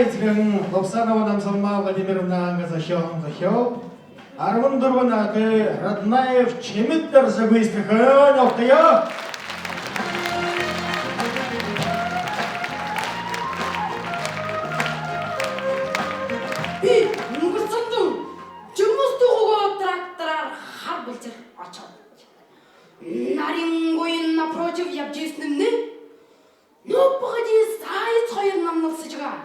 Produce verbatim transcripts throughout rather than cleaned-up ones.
Эзэгэн Лубсанова Намсалма Владимировна ангаса зохёоһон зохёол арбан дүрбэн А-тэй Раднаев Чимит-Даржа гүйсэдхэхэ. Нёлтоё. Би үнгэрһэн зун Жэмэс Түхэеэ трактораар Хара Бэлшээр ошооб. Нарин гуйн напротив ябажа ерэһэнэймни, ну погоди, заяц хоёр намнай сахижа байгаа.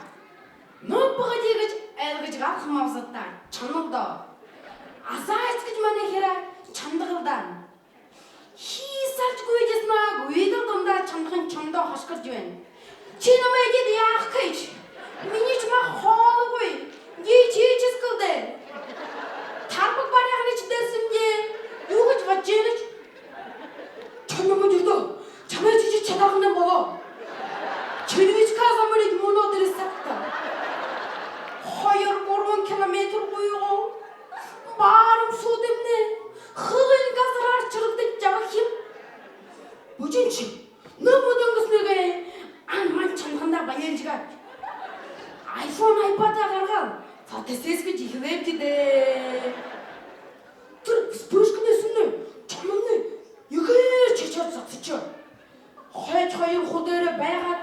Ну погоди гэжэ айлгажа галхам абазадаа, шанал даа. А заяц гэжэ манай хираа шандагал даа. Хии саржа гүйжэ ерэһэнээ гүйдэл дундаа шандаган шондоо хашхаржа байна. Ши намайе эдеэд яахабши? Минии шамаа хоолойгоо, диетическэлдээ. Тарбаг баряа һанаашье дээрэ сэмдээ, юу гэжэ бодожо байнаш? Шондоо мүнөө даа, шамайе шиидхэ шадаагүй болоо. Червячка замарить мүнөө тэрэ сагта. Хоёр-гурбан километр гүйгөө, баруун сүүдэмни хилын газараар шэрэгдэжэ ябаха юм. Бүжэнши, нөө мүнөө гэһэн нэгэ ан ман шандагандаа баялжа гараад, айфон, айпад гаргаад, фотосессия хэжэ эхилээбди даа. Тэрэ вспышкын һонин шондогой ехээр шэшээд зогсошоо. Хойто хоёр хуу дээрээ байгаад,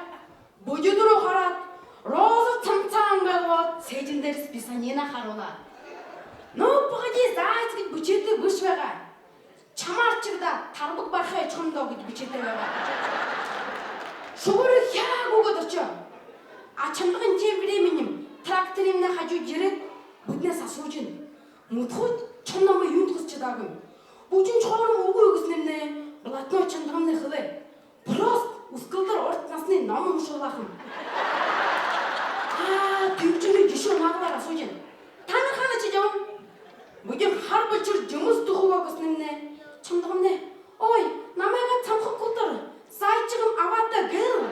бүдэ дээрээ хараад, роза самсаа ангалгаад, сээжэн дээрэ писанина харуулаа. Ну погоди, заяц гэжэ бэшээтэй бэшэ байгаа. Шамаар шэгдээд, тарбаг барахаа шондоо гэжэ бэшээтэй байгаа. Шугуур хяаг үгөөд ошоо. А шандаган тем временем тракторымнай хажууда ерээд, бидэнһээ асуужа байна: «Мүнөө шондоо намайе юундэ хүсэжэ шадаагүй?» Бүжэнши хоорондоо үгы үгэһэнэймнай, блатной шандагамнай хэлээ: «Просто үсэгэлдэр урда наһанай ном уншуулаа һэм». А тиигэжэ би жэшээ наглаар асуужа байна: «Танар хаана шэдеэб?» Бидэн Хара Бэлшээр Жэмэс Түхэеэ гэһэнэймнай, шандагамнай: «Ой, намайгаа Самхаг гэлтэр зайчигам абаатаа», — гээл.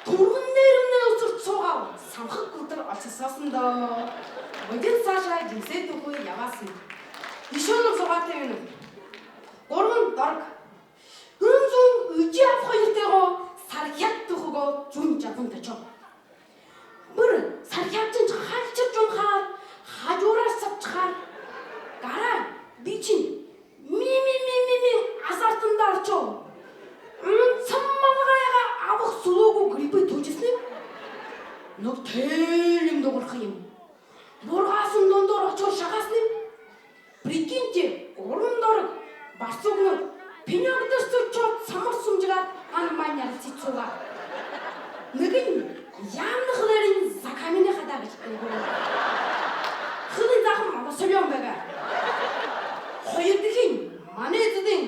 Түргэн нэрэмнай үсэржэ суугаал, Самхаг гэлтэр ошосоо һэн даа. Бидэн саашаа Жэмэс Түхеэ ябаһан. Ещё нэгэ зугаатай байна. Гурбан Дорог. Эн зун эжы аба хоёртойгоо Сархяа Түхэеэ зуун жарганда ошоо. Бүри Сархяашни халшажа унахаар, хажуураа сабшахаар, гараа бишни ми-ми-ми-ми-ми азартандаа оршоо. Эн зун малгайгаа абаха сүлөөгүй грибы түүжэһэн юм. Нүгөө тэлэн дугарха юм. Бургааһан дундуур ошоо шагаһан юм. Прикиньте, гурбан Дорог, барсугнууд пенёк дээрэ ошоод, самар шумжараад, ан ман нярлажа суугаа. Нэгэнь яаманай хэлээрынь «За камень, ходай» гэжэ хэлээ. Хэлэн заахан малосолён байгаа. Хоёрдохинь манай эзэдэнь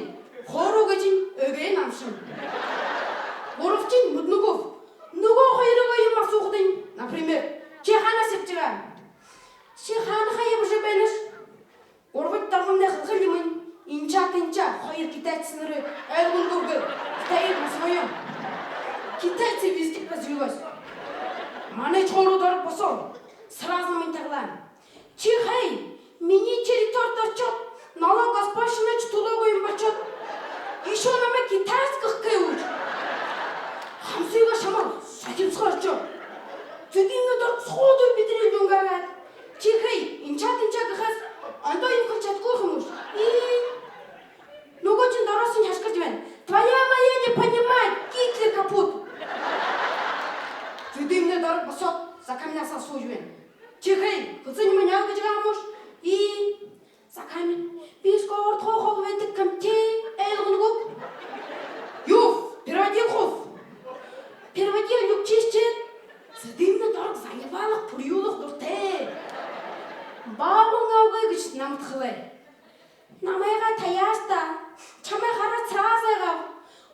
«Хоороо» гэжэ үгы намшаһан. Гурбадахинь мэдэнэгүйб. Нүгөө хоёрые юумэ асуухадань, например: «Ши хаанаа ябажа байгааб?» «Ши хаанахи ябажа байнаш?» Гурбадахи Дорогомнай хэлэхэ юм: «Эншээ тэншээ хоёр китайцы нэрэ, ойлгоногүйб», — гээл. Китаец нас моём. Китайцы везде развелось. Манай Хоороо Дорог босоо, сразу намайе таглаа. «Ши хай, минии территоридэ ошоод, налог, госпошлинашье түлөөгүй юм болошоод, ещё намайе китаец гэхэ гээшэ гүш?» Хамсыгаа шамаар сохимсохо оршоо. Зэдымнай Дорог сходу бидэнэй юумэ гаргаад: «Ши хай, эншээ тэншээ гэхэһээ ондоо юумэ хэлэжэ шадахагүй юм гүш?» И нүгөөшни Дорогшни хашхаржа байна: «Твоя моя не понимает, Гитлер капут!» Зэдымнай Дорог босоод, за каменһаа асуужа байна: «Ши хай, хэлэһэн юумээ ойлгожо байгаа юм гүш?» И: «За камень, би школдохоо холо байдаг һэм, тэ ойлгоногүйб». «Юу, переводилхаш?» «Переводилхаш ши». Зэдымнай Дорог зангибаалха, пурюулха дуратай. «Баабан аавгай» гэжэ намда хэлээ. Намайе таяаш даа, шамайе хараад, сразу айгааб.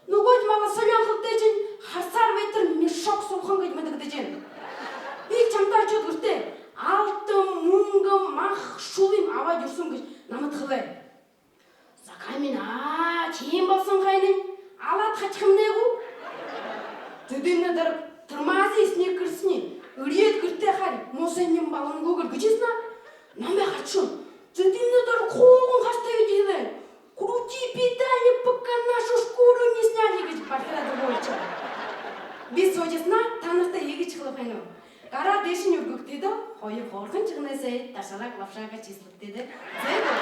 Нүгөөшни малосолён хэлэхэдэшни, харасаар байтар мешок сулхан гэжэ мэдэгдэжэ байна. Би шамда ошоод, гэртээ алтан, мүнгэ, мах, шулуун абаад ерэһэм гэжэ намда хэлээ. За камень, аа, тиимэ болоһон хойнонь алаад хашахамнай гү? Зэдымнай Дорог тормозы сникерсни эрьеэд, гэртээ харин муусайнь болонгүйгөөр гэжэ һанаа. Намайе харашоо. Зэдымнай Дорог хууган хашхараад хэлээ: «Крути педали, пока нашу шкуру не сняли», — гэжэ бархираад үгөө болошоо. Би һуужа һанаа, танарта иигэжэ хэлэхэ байнаб. Гараа дээшэнь үргэгты даа, хоёр хөөрхэн жэгнэсэй дашараг лабшаа гэжэ хэсэгты даа. Зэ даа.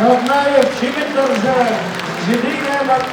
Раднаев Чимит Доржо, Жэдыгэй Бат-,